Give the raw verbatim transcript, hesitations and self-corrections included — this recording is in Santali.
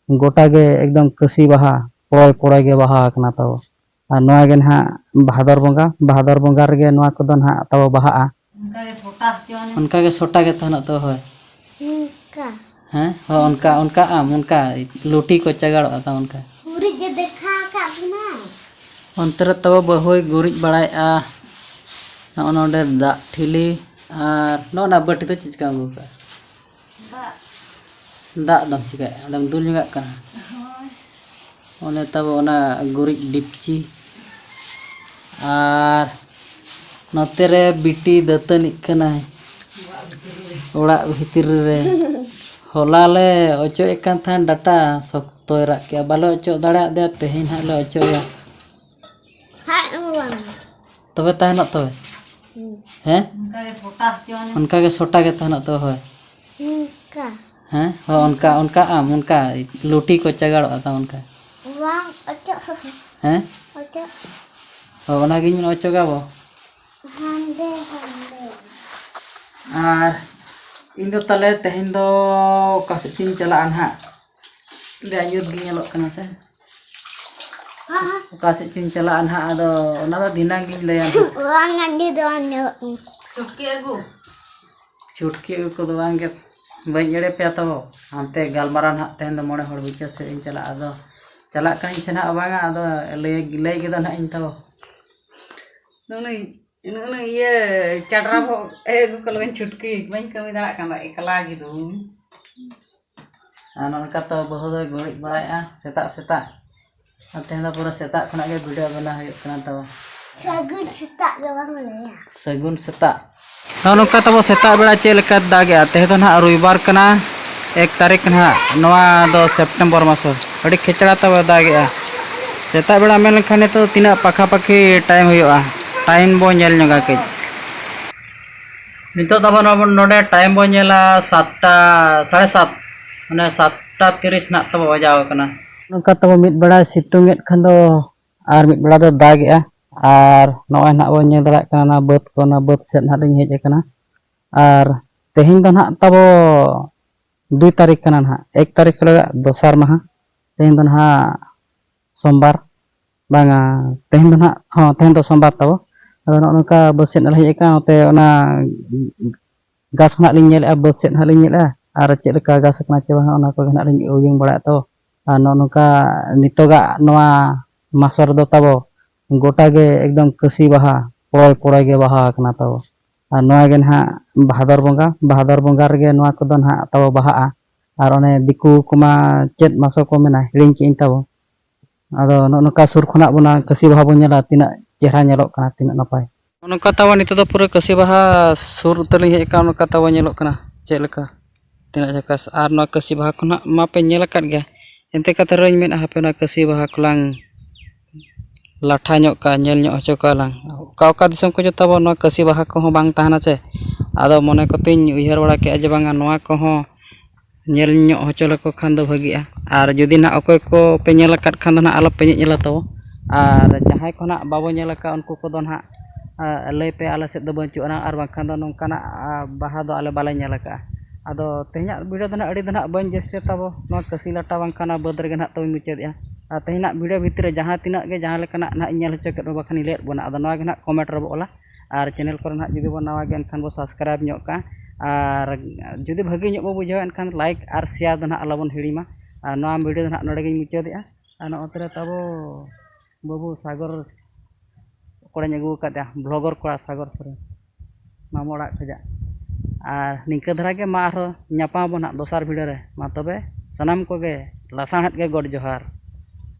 ᱜᱚᱴᱟ ᱜᱮ ᱮᱠᱫᱚᱢ ᱠᱟᱹᱥᱤ ᱵᱟᱦᱟ, ᱯᱚᱲᱚᱭ ᱯᱚᱲᱚᱭ ᱜᱮ ᱵᱟᱦᱟ ᱟᱠᱟᱱᱟ ᱛᱟᱵᱚ᱾ ᱟᱨ ᱱᱚᱣᱟ ᱜᱮ ᱱᱟᱦᱟᱜ ᱵᱷᱟᱫᱚᱨ ᱵᱚᱸᱜᱟ, ᱵᱷᱟᱫᱚᱨ ᱵᱚᱸᱜᱟ ᱨᱮᱜᱮ ᱱᱚᱣᱟ ᱠᱚᱫᱚ ᱱᱟᱦᱟᱜ ᱛᱟᱵᱚ ᱵᱟᱦᱟᱜᱼᱟ᱾ ᱚᱱᱠᱟ ᱜᱮ ᱥᱚᱴᱟ ᱦᱚᱪᱚ ᱟᱹᱧ᱾ ᱚᱱᱠᱟ ᱜᱮ ᱥᱚᱴᱟ ᱜᱮ ᱛᱟᱦᱮᱱᱚᱜ ᱛᱟᱵᱚ, ᱦᱳᱭ᱾ ᱚᱱᱠᱟ᱾ ᱦᱮᱸ, ᱦᱳᱭ, ᱚᱱᱠᱟ, ᱚᱱᱠᱟ ᱟᱢ, ᱚᱱᱠᱟ ᱞᱩᱴᱤ ᱠᱚ ᱪᱟᱜᱟᱲᱚᱜᱼᱟ ᱛᱟᱢ, ᱚᱱᱠᱟ᱾ ᱜᱩᱨᱤᱡ ᱜᱮ ᱫᱮᱠᱷᱟ ᱟᱠᱟᱫ ᱵᱚᱱᱟ᱾ ᱚᱱᱛᱮ ᱨᱮ ᱛᱟᱵᱚ ᱵᱟᱹᱦᱩᱭ ᱜᱩᱨᱤᱡ ᱵᱟᱲᱟᱭᱮᱫᱼᱟ᱾ ᱱᱚᱜᱼᱚ ᱱᱚᱰᱮ ᱫᱟᱜ ᱴᱷᱤᱞᱤ ᱟᱨ ᱱᱚᱜᱼᱚ ᱱᱟ ᱵᱟᱹᱴᱤ ᱫᱚ ᱪᱮᱫ ᱪᱤᱠᱟᱢ ᱟᱹᱜᱩ ᱠᱟᱜᱼᱟ? ᱫᱟᱜ᱾ ᱫᱟᱜ ᱫᱚᱢ ᱪᱤᱠᱟᱹᱭᱟ? ᱚᱸᱰᱮᱢ ᱫᱩᱞ ᱧᱚᱜᱟᱜ ᱠᱟᱱᱟ? ᱦᱳᱭ᱾ ᱚᱱᱮ ᱛᱟᱵᱚ ᱚᱱᱟ ᱜᱩᱨᱤᱡ ᱰᱤᱯᱪᱤ᱾ ᱟᱨ ᱱᱚᱛᱮ ᱨᱮ ᱵᱤᱴᱤ ᱫᱟᱹᱛᱟᱹᱱᱤᱜ ᱠᱟᱱᱟᱭ᱾ ᱚᱲᱟᱜ ᱵᱷᱤᱛᱨᱤ ᱨᱮ᱾ ᱦᱚᱞᱟ ᱞᱮ ᱚᱪᱚᱜ ᱮᱫ ᱠᱟᱱ ᱛᱟᱦᱮᱸᱫ ᱰᱟᱴᱟ, ᱥᱚᱠᱛᱚᱭ ᱨᱟᱜ ᱠᱮᱜᱼᱟ, ᱵᱟᱞᱮ ᱚᱪᱚᱜ ᱫᱟᱲᱮᱭᱟᱫ ᱫᱮᱭᱟ, ᱛᱮᱦᱮᱧ ᱦᱟᱸᱜ ᱞᱮ ᱚᱪᱚᱜᱟ᱾ ᱦᱟᱸᱜ ᱦᱚᱸ ᱵᱟᱝ᱾ ᱛᱚᱵᱮ ᱛᱟᱦᱮᱱᱚᱜ ᱛᱚᱵᱮ? ᱦᱩᱸ᱾ ᱦᱮᱸ? ᱚᱱᱠᱟ ᱜᱮ ᱥᱚᱴᱟ ᱦᱚᱪᱚ ᱟᱹᱧ᱾ ᱚᱱᱠᱟ ᱜᱮ ᱥᱚᱴᱟ ᱜᱮ ᱛᱟᱦᱮᱱᱚᱜ ᱛᱚᱵᱮ, ᱦᱳᱭ᱾ ᱚᱱᱠᱟ᱾ ᱦᱮᱸ? ᱦᱳᱭ, ᱚᱱᱠᱟ, ᱚᱱᱠᱟ ᱟᱢ, ᱚᱱᱠᱟ ᱞᱩᱴᱤ ᱠᱚ ᱪᱟᱜᱟᱲᱚᱜᱼᱟ ᱛᱟᱢ ᱚᱱᱠᱟ᱾ ᱵᱟᱝ, ᱚᱪᱚᱜ᱾ ᱦᱮᱸ? ᱚᱪᱚᱜ᱾ ᱦᱳᱭ, ᱚᱱᱟᱜᱤᱧ ᱢᱮᱱᱟ, ᱚᱪᱚᱜᱟᱵᱚ᱾ ᱦᱟᱸᱰᱮ, ᱦᱟᱸᱰᱮ᱾ ᱟᱨ ᱤᱧ ᱫᱚ ᱛᱟᱦᱞᱮ ᱛᱮᱦᱮᱧ ᱫᱚ ᱚᱠᱟ ᱥᱮᱫ ᱪᱚᱧ ᱪᱟᱞᱟᱜᱼᱟ ᱱᱟᱦᱟᱜ? ᱡᱟ ᱧᱩᱛ ᱜᱮ ᱧᱮᱞᱚᱜ ᱠᱟᱱᱟ ᱥᱮ? ᱦᱮᱸ, ᱦᱮᱸ᱾ ᱚᱠᱟ ᱥᱮᱫ ᱪᱚᱧ ᱪᱟᱞᱟᱜᱼᱟ ᱱᱟᱦᱟᱜ, ᱟᱫᱚ ᱚᱱᱟ ᱫᱚ ᱫᱷᱤᱱᱟᱹᱝ ᱜᱤᱧ ᱞᱟᱹᱭᱟ ᱱᱟᱦᱟᱜ᱾ ᱵᱟᱝ, ᱟᱹᱰᱤ ᱫᱚ ᱵᱟᱝ ᱧᱮᱞᱚᱜ ᱠᱟᱱᱟ᱾ ᱪᱩᱴᱠᱤ ᱟᱹᱜᱩ᱾ ᱪᱩᱴᱠᱤ ᱟᱹᱜᱩ ᱠᱚᱫᱚ ᱵᱟᱝ ᱜᱮ, ᱵᱟᱹᱧ ᱮᱲᱮ ᱯᱮᱭᱟ ᱛᱟᱵᱚ᱾ ᱦᱟᱱᱛᱮ ᱜᱟᱞᱢᱟᱨᱟᱣ ᱱᱟᱦᱟᱜ ᱛᱮᱦᱮᱧ ᱫᱚ ᱢᱚᱬᱮ ᱦᱚᱲ ᱵᱤᱪᱟᱹᱨ ᱥᱮᱫ ᱤᱧ ᱪᱟᱞᱟᱜᱼᱟ, ᱟᱫᱚ ᱪᱟᱞᱟᱜ ᱠᱟᱹᱱᱟᱹᱧ ᱥᱮ ᱱᱟᱦᱟᱜ ᱵᱟᱝᱟ, ᱟᱫᱚ ᱞᱟᱹᱭ, ᱞᱟᱹᱭ ᱠᱮᱫᱟ ᱱᱟᱦᱟᱜ ᱤᱧ ᱛᱟᱵᱚ᱾ ᱱᱩᱱᱩ, ᱱᱩᱱᱩ ᱤᱭᱟᱹ ᱪᱟᱰᱨᱟ ᱵᱚ ᱮ ᱟᱹᱜᱩ ᱠᱚ ᱞᱟᱹᱜᱤᱫ ᱪᱷᱩᱴᱠᱤ, ᱵᱟᱹᱧ ᱠᱟᱹᱢᱤ ᱫᱟᱲᱮᱭᱟᱜ ᱠᱟᱱᱟ, ᱮᱠᱞᱟ ᱜᱮ ᱫᱩᱧ᱾ ᱟᱨ ᱱᱚᱝᱠᱟ ᱛᱚ ᱵᱟᱹᱦᱩ ᱫᱚᱭ ᱜᱩᱨᱤᱡ ᱵᱟᱲᱟᱭᱮᱫᱼᱟ ᱥᱮᱛᱟᱜ ᱥᱮᱛᱟᱜ᱾ ᱟᱨ ᱛᱮᱦᱮᱧ ᱫᱚ ᱯᱩᱨᱟᱹ ᱥᱮᱛᱟᱜ ᱠᱷᱚᱱᱟᱜ ᱜᱮ video ᱵᱮᱱᱟᱣ ᱦᱩᱭᱩᱜ ᱠᱟᱱᱟ ᱛᱟᱵᱚ᱾ ᱥᱟᱹᱜᱩᱱ ᱥᱮᱛᱟᱜ ᱜᱮ ᱵᱟᱝ ᱞᱟᱹᱭᱟ᱾ ᱥᱟᱹᱜᱩᱱ ᱥᱮᱛᱟᱜ᱾ ᱱᱚᱜᱼᱚ ᱱᱚᱝᱠᱟ ᱛᱟᱵᱚ ᱥᱮᱛᱟᱜ ᱵᱮᱲᱟ ᱪᱮᱫ ᱞᱮᱠᱟ ᱫᱟᱜᱮᱜᱼᱟ᱾ ᱛᱮᱦᱮᱧ ᱫᱚ ᱱᱟᱦᱟᱜ ᱨᱚᱵᱤᱵᱟᱨ ᱠᱟᱱᱟ, ᱮᱠ ᱛᱟᱹᱨᱤᱠᱷ ᱱᱟᱦᱟᱜ, ᱱᱚᱣᱟ ᱫᱚ September ᱢᱟᱥ᱾ ᱟᱹᱰᱤ ᱠᱷᱮᱪᱲᱟ ᱛᱟᱵᱚ ᱫᱟᱜᱮᱜᱼᱟ᱾ ᱥᱮᱛᱟᱜ ᱵᱮᱲᱟ ᱢᱮᱱ ᱞᱮᱠᱷᱟᱱ ᱱᱤᱛᱚᱜ ᱛᱤᱱᱟᱹᱜ ᱯᱟᱠᱷᱟ ᱯᱟᱠᱷᱤ time ᱦᱩᱭᱩᱜᱼᱟ, time ᱵᱚ ᱧᱮᱞ ᱧᱚᱜᱟ ᱠᱟᱹᱡ᱾ ᱱᱤᱛᱚᱜ ᱫᱚ ᱟᱵᱚ ᱱᱚᱰᱮ time ᱵᱚ ᱧᱮᱞᱟ ᱥᱟᱛᱴᱟ, ᱥᱟᱲᱮ ᱥᱟᱛ, ᱢᱟᱱᱮ ᱥᱟᱛᱴᱟ ᱛᱤᱨᱤᱥ ᱱᱟᱦᱟᱜ ᱛᱟᱵᱚ ᱵᱟᱡᱟᱣ ᱟᱠᱟᱱᱟ᱾ ᱱᱚᱝᱠᱟ ᱛᱟᱵᱚ ᱢᱤᱫ ᱵᱮᱲᱟᱭ ᱥᱤᱛᱩᱝ ᱮᱫ ᱠᱷᱟᱱ ᱫᱚ ᱟᱨ ᱢᱤᱫ ᱵᱮᱲᱟ ᱫᱚ ᱫᱟᱜᱮᱜᱼᱟ᱾ ᱟᱨ ᱱᱚᱜᱼᱚᱭ ᱱᱟᱦᱟᱜ ᱵᱚᱱ ᱧᱮᱞ ᱫᱟᱲᱮᱭᱟᱜ ᱠᱟᱱᱟ, ᱚᱱᱟ ᱵᱟᱹᱫᱽ ᱠᱚ, ᱚᱱᱟ ᱵᱟᱹᱫᱽ ᱥᱮᱫ ᱱᱟᱦᱟᱜ ᱞᱤᱧ ᱦᱮᱡ ᱟᱠᱟᱱᱟ᱾ ᱟᱨ ᱛᱮᱦᱮᱧ ᱫᱚ ᱱᱟᱦᱟᱜ ᱛᱟᱵᱚ ᱫᱩᱭ ᱛᱟᱹᱨᱤᱠᱷ ᱠᱟᱱᱟ ᱱᱟᱦᱟᱜ, ᱮᱠ ᱛᱟᱹᱨᱤᱠᱷ ᱦᱤᱞᱳᱜ ᱫᱚᱥᱟᱨ ᱢᱟᱦᱟ᱾ ᱛᱮᱦᱮᱧ ᱫᱚ ᱱᱟᱦᱟᱜ ᱥᱳᱢᱵᱟᱨ, ᱵᱟᱝᱟ, ᱛᱮᱦᱮᱧ ᱫᱚ ᱱᱟᱦᱟᱜ, ᱦᱚᱸ, ᱛᱮᱦᱮᱧ ᱫᱚ ᱥᱳᱢᱵᱟᱨ ᱛᱟᱵᱚ᱾ ᱟᱫᱚ ᱱᱚᱜᱼᱚ ᱱᱚᱝᱠᱟ ᱵᱟᱹᱫᱽ ᱥᱮᱫ ᱞᱮ ᱦᱮᱡ ᱟᱠᱟᱱ, ᱱᱚᱛᱮ ᱚᱱᱟ ᱜᱷᱟᱥ ᱠᱷᱚᱱᱟᱜ ᱞᱤᱧ ᱧᱮᱞᱮᱫᱼᱟ, ᱵᱟᱹᱫᱽ ᱥᱮᱫ ᱦᱟᱸᱜ ᱞᱤᱧ ᱧᱮᱞᱮᱫᱼᱟ, ᱟᱨ ᱪᱮᱫ ᱞᱮᱠᱟ ᱜᱷᱟᱥ ᱟᱠᱟᱱᱟ ᱪᱮ ᱵᱟᱝᱟ, ᱚᱱᱟ ᱠᱚᱜᱮ ᱦᱟᱸᱜ ᱞᱤᱧ ᱩᱭᱩᱝ ᱵᱟᱲᱟᱭᱮᱫ ᱛᱟᱵᱚ᱾ ᱟᱨ ᱱᱚᱜᱼᱚ ᱱᱚᱝᱠᱟ ᱱᱤᱛᱚᱜᱟᱜ ᱱᱚᱣᱟ ᱢᱟᱥᱚ ᱨᱮᱫᱚ ᱛᱟᱵᱚ ᱜᱚᱴᱟ ᱜᱮ ᱮᱠᱫᱚᱢ ᱠᱟᱹᱥᱤ ᱵᱟᱦᱟ, ᱯᱚᱲᱚᱭ ᱯᱚᱲᱚᱭ ᱜᱮ ᱵᱟᱦᱟ ᱟᱠᱟᱱᱟ ᱛᱟᱵᱚ᱾ ᱟᱨ ᱱᱚᱣᱟ ᱜᱮ ᱱᱟᱦᱟᱜ ᱵᱷᱟᱫᱚᱨ ᱵᱚᱸᱜᱟ, ᱵᱷᱟᱫᱚᱨ ᱵᱚᱸᱜᱟ ᱨᱮᱜᱮ ᱱᱚᱣᱟ ᱠᱚᱫᱚ ᱱᱟᱦᱟᱜ ᱛᱟᱵᱚ ᱵᱟᱦᱟᱜᱼᱟ᱾ ᱟᱨ ᱚᱱᱮ ᱫᱤᱠᱩ ᱠᱚᱢᱟ ᱪᱮᱫ ᱢᱟᱥᱚ ᱠᱚ ᱢᱮᱱᱟ, ᱦᱤᱲᱤᱧ ᱠᱮᱜ ᱟᱹᱧ ᱛᱟᱵᱚ᱾ ᱟᱫᱚ ᱱᱚᱜᱼᱚ ᱱᱚᱝᱠᱟ ᱥᱩᱨ ᱠᱷᱚᱱᱟᱜ ᱵᱚᱱ ᱠᱟᱹᱥᱤ ᱵᱟᱦᱟ ᱵᱚᱱ ᱧᱮᱞᱟ, ᱛᱤᱱᱟᱹᱜ ᱪᱮᱦᱨᱟ ᱧᱮᱞᱚᱜ ᱠᱟᱱᱟ, ᱛᱤᱱᱟᱹᱜ ᱱᱟᱯᱟᱭ᱾ ᱱᱚᱝᱠᱟ ᱛᱟᱵᱚ ᱱᱤᱛᱚᱜ ᱫᱚ ᱯᱩᱨᱟᱹ ᱠᱟᱹᱥᱤ ᱵᱟᱦᱟ ᱥᱩᱨ ᱩᱛᱟᱹᱨ ᱞᱤᱧ ᱦᱮᱡ ᱟᱠᱟᱱᱟ, ᱱᱚᱝᱠᱟ ᱛᱟᱵᱚ ᱧᱮᱞᱚᱜ ᱠᱟᱱᱟ ᱪᱮᱫ ᱞᱮᱠᱟ, ᱛᱤᱱᱟᱹᱜ ᱡᱷᱟᱠᱟᱥ᱾ ᱟᱨ ᱱᱚᱣᱟ ᱠᱟᱹᱥᱤ ᱵᱟᱦᱟ ᱠᱚ ᱱᱟᱦᱟᱜ ᱢᱟᱯᱮ ᱧᱮᱞ ᱟᱠᱟᱫ ᱜᱮᱭᱟ, ᱮᱱᱛᱮ ᱠᱟᱛᱷᱟ ᱨᱮᱧ ᱢᱮᱱᱟ ᱦᱟᱯᱮ ᱱᱚᱣᱟ ᱠᱟᱹᱥᱤ ᱵᱟᱦᱟ ᱠᱚᱞᱟᱝ ᱞᱟᱴᱷᱟ ᱧᱚᱜ ᱠᱟᱜᱼᱟ, ᱧᱮᱞ ᱧᱚᱜ ᱦᱚᱪᱚ ᱠᱚᱣᱟ ᱞᱟᱝ᱾ ᱚᱠᱟ ᱚᱠᱟ ᱫᱤᱥᱚᱢ ᱠᱚ ᱡᱚᱛᱚ ᱱᱚᱣᱟ ᱠᱟᱹᱥᱤ ᱵᱟᱦᱟ ᱠᱚᱦᱚᱸ ᱵᱟᱝ ᱛᱟᱦᱮᱱᱟ ᱪᱮ᱾ ᱟᱫᱚ ᱢᱚᱱᱮ ᱠᱚᱛᱮᱧ ᱩᱭᱦᱟᱹᱨ ᱵᱟᱲᱟ ᱠᱮᱜᱼᱟ ᱡᱮ ᱵᱟᱝᱟ, ᱱᱚᱣᱟ ᱠᱚᱦᱚᱸ ᱧᱮᱞ ᱧᱚᱜ ᱦᱚᱪᱚ ᱞᱮᱠᱚ ᱠᱷᱟᱱ ᱫᱚ ᱵᱷᱟᱹᱜᱤᱜᱼᱟ᱾ ᱟᱨ ᱡᱩᱫᱤ ᱱᱟᱦᱟᱜ ᱚᱠᱚᱭ ᱠᱚ ᱯᱮ ᱧᱮᱞ ᱟᱠᱟᱫ ᱠᱷᱟᱱ ᱫᱚ ᱱᱟᱦᱟᱜ ᱟᱞᱚ ᱯᱮ ᱧᱮᱞ ᱧᱮᱞᱟ ᱛᱟᱵᱚ᱾ ᱟᱨ ᱡᱟᱦᱟᱸᱭ ᱠᱚ ᱱᱟᱦᱟᱜ ᱵᱟᱵᱚ ᱧᱮᱞ ᱟᱠᱟᱫ, ᱩᱱᱠᱩ ᱠᱚᱫᱚ ᱱᱟᱦᱟᱜ, ᱟ, ᱞᱟᱹᱭ ᱯᱮ, ᱟᱞᱮ ᱥᱮᱫ ᱫᱚ ᱵᱟᱹᱪᱩᱜ ᱟᱱᱟ ᱟᱨ ᱵᱟᱝᱠᱷᱟᱱ ᱫᱚ ᱱᱚᱝᱠᱟᱱᱟᱜ, ᱟ, ᱵᱟᱦᱟ ᱫᱚ ᱟᱞᱮ ᱵᱟᱞᱮ ᱧᱮᱞ ᱟᱠᱟᱫᱼᱟ᱾ ᱟᱫᱚ ᱛᱮᱦᱮᱧᱟᱜ video ᱫᱚ ᱱᱟᱦᱟᱜ ᱟᱹᱰᱤ ᱫᱚ ᱱᱟᱦᱟᱜ ᱵᱟᱹᱧ ᱡᱟᱹᱥᱛᱤᱭᱟ ᱛᱟᱵᱚ, ᱱᱚᱣᱟ ᱠᱟᱹᱥᱤ ᱞᱟᱴᱟ ᱵᱟᱝᱠᱷᱟᱱ ᱱᱚᱣᱟ ᱵᱟᱹᱫᱽ ᱨᱮᱜᱮ ᱱᱟᱦᱟᱜ ᱛᱟᱵᱚᱧ ᱢᱩᱪᱟᱹᱫᱮᱜᱼᱟ᱾ ᱟᱨ ᱛᱮᱦᱮᱧᱟᱜ video ᱵᱷᱤᱛᱨᱤ ᱨᱮ ᱡᱟᱦᱟᱸ ᱛᱤᱱᱟᱹᱜ ᱜᱮ ᱡᱟᱦᱟᱸ ᱞᱮᱠᱟᱱᱟᱜ ᱱᱟᱦᱟᱜ ᱤᱧ ᱧᱮᱞ ᱦᱚᱪᱚ ᱠᱮᱫ ᱵᱚᱱᱟ, ᱵᱟᱠᱷᱟᱱ ᱤᱧ ᱞᱟᱹᱭᱟᱫ ᱵᱚᱱᱟ, ᱟᱫᱚ ᱱᱚᱣᱟ ᱜᱮ ᱱᱟᱦᱟᱜ comment ᱨᱮᱵᱚ ᱚᱞᱟ᱾ ᱟᱨ channel ᱠᱚᱨᱮ ᱱᱟᱦᱟᱜ ᱡᱩᱫᱤ ᱵᱚᱱ ᱱᱟᱣᱟ ᱜᱮᱭᱟ ᱮᱱᱠᱷᱟᱱ ᱵᱚ subscribe ᱧᱚᱜ ᱠᱟᱜᱼᱟ᱾ ᱟᱨ ᱡᱩᱫᱤ ᱵᱷᱟᱹᱜᱤ ᱧᱚᱜ ᱵᱚ ᱵᱩᱡᱷᱟᱹᱣᱟ ᱮᱱᱠᱷᱟᱱ like ᱟᱨ share ᱫᱚ ᱱᱟᱦᱟᱜ ᱟᱞᱚ ᱵᱚᱱ ᱦᱤᱲᱤᱢᱟ᱾ ᱟᱨ ᱱᱚᱣᱟ video ᱫᱚ ᱱᱟᱦᱟᱜ ᱱᱚᱰᱮ ᱜᱤᱧ ᱢᱩᱪᱟᱹᱫᱮᱜᱼᱟ᱾ ᱟᱨ ᱱᱚᱜᱼᱚ ᱛᱮᱨᱮ ᱛᱟᱵᱚ ᱵᱟᱹᱵᱩ ᱥᱟᱜᱚᱨ ᱠᱚᱲᱟᱧ ᱟᱹᱜᱩ ᱟᱠᱟᱫᱮᱭᱟ, vlogger ᱠᱚᱲᱟ ᱥᱟᱜᱚᱨ ᱥᱚᱨᱮᱱ, ᱢᱟᱢᱚ ᱚᱲᱟᱜ ᱠᱷᱚᱡᱟᱜ᱾ ᱟᱨ ᱱᱤᱝᱠᱟᱹ ᱫᱷᱟᱨᱟ ᱜᱮ, ᱢᱟ ᱟᱨᱦᱚᱸ ᱧᱟᱯᱟᱢ ᱟᱵᱚᱱ ᱦᱟᱸᱜ ᱫᱚᱥᱟᱨ video ᱨᱮ᱾ ᱢᱟ ᱛᱚᱵᱮ ᱥᱟᱱᱟᱢ ᱠᱚᱜᱮ ᱞᱟᱥᱟᱲᱦᱮᱫ ᱜᱮ ᱜᱚᱰ ᱡᱚᱦᱟᱨ᱾